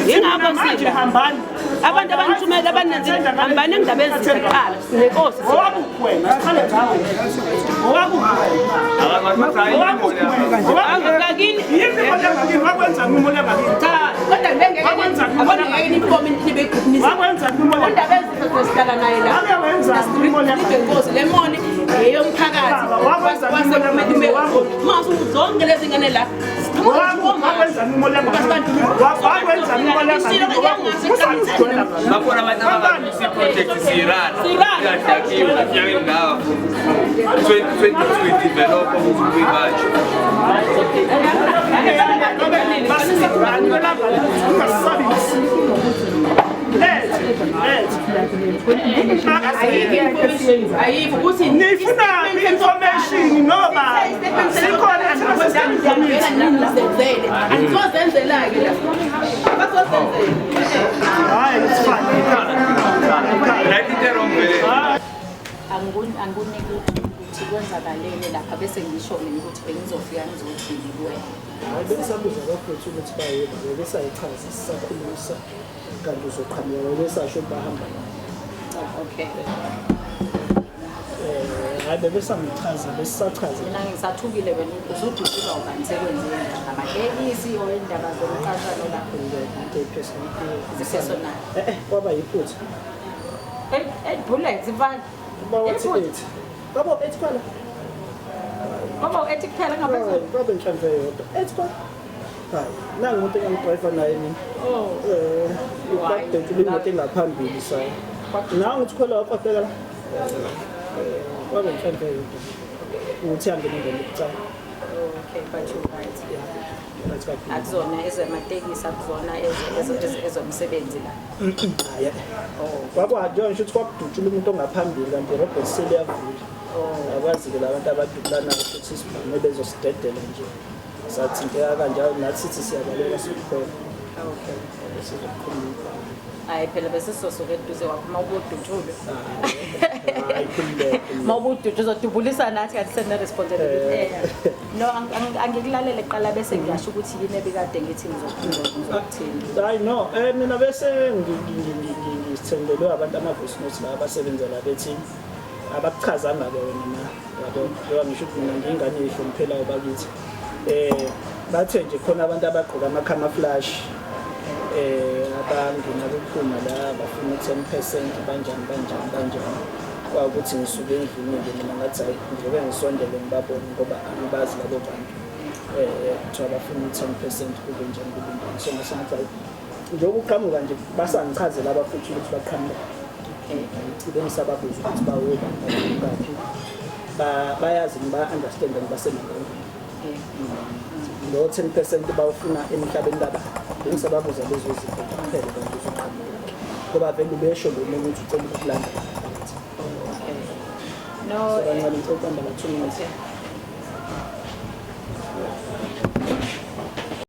Yingakho Manje sila hambani. Abantu abanithumela abanenzile, hambani endaba ezinhle kuqala nenkosi. Owakuphi wena? Siqale ngawe. Owakuphi wena? Owakuphi wena? Angakakini. Yiphi imali yangakini? Wakwenzani imali yangakini? Cha, kodwa bengeke abona ngeke nipome nibe group. Wakwenzani imali? Undaba ezinhle sihlala naye la. Wake wenzani imali yangakini? Inkosi le moni eyomphakathi. Mase zonke lezi ngane la. Wakwenzani imali yangakini? Wakwenzani imali yangakini? Bakhona abantu ababambisa i-project sirana. Iyadakiwe iminyaka engaka futhi. 2022 develop ukuthi kube manje. Ungasabisi. Lethe, lethe. Ayikho information. Ayikho ukuthi Nifuna information ngoba sikhona thina se-standing committee. Asizozenzela-ke la. Basozenzela. Hayi, it's fine. Right into wrong vele. Angikuniki ukuthi kwenzakaleni lapha bese ngisho mina ukuthi bengizofika ngizothini kuwena. Hayi, bengisabuza bafethu ukuthi bayeba, bebesayichaza sisakhulumisa kanti uzoqhamuka, bebesasho ukuthi bahamba naye. Okay. Hayi, bebesangichaza, besisachaza. Mina ngisathukile, wena usududuzwa ubani sekwenziwe ngamatekisi or indaba zomqashano la? Into e-personal. Zi-personal. Kwaba yiphutha. Eight bullets, mfana. Bawathi Iphutha. eight. Babo eight kwala. Kwaba u-eight kuphela ngaphezulu. Hayi, kwaba inhlamvu eyodwa. Eight kwala. Hayi, nangu umuntu engangidrayiva naye mina. Oh. Ikwadentula imoto engaphambili sayo. Nangu uthi khwela wakwafika la. Kwaba inhlamvu eyodwa. Ukuthi yangena ingene kucala. Okay, but you're right. Right kakhulu. Akuzona ezamatekisi, akuzona ezomsebenzi la. Hayi. Oh. Njengoba ngisho ukuthi kwakudutshula umuntu ongaphambili kanti irobot seliyavula. Oh. Akwazi-ke la bantu abadubulanayo futhi sibhame bezosidedela nje. Sathinteka kanjalo nathi sithi siyabaleka sikukhona. Okay. Sizoqhuma. Hayi phela bese sizosuka eduze kwakho uma ubudutshulwe. Hayi, khululeka. Uma ubudutshulwe uzodubulisa nathi kanti sene-responsibility. No, angikulalele kuqala bese ngiyasho ukuthi yini ebikade ngithi ngizokuthini. Hayi no, mina bese ngisithendelwe abantu ama-voice notes la abasebenza la bethi abakuchazanga-ke wena na yabo, njengoba ngisho ukuthi mina ngiyingane eyihloniphelayo bakithi. Bathe nje khona abantu abagqoka ama-camouflage abangena kuphuma la bafuna u-10% banjani banjani banjani. Kwawukuthi ngisuke endlini-ke mina ngathi hayi ngizoke ngisondele ngibabone ngoba angibazi labo bantu. Kuthiwa bafuna u-10% kube njani kube njani. So ngase ngathi hayi njengoba uqhamuka nje basangichazela abafuthi ukuthi baqhamuka. Bengisababuza ukuthi bawobani baqhamukaphi. Bayazi ba-understand basendaweni. Lo 10% bawufuna emhlabeni laba. Bengisababuza lezo zinto kuphela kanti uzoqhamuka. Ngoba vele ubesho lo muntu ukuthi ucela ukulanda. Okay. No, So kancane ngicela ukubamba la 2 minutes. Okay.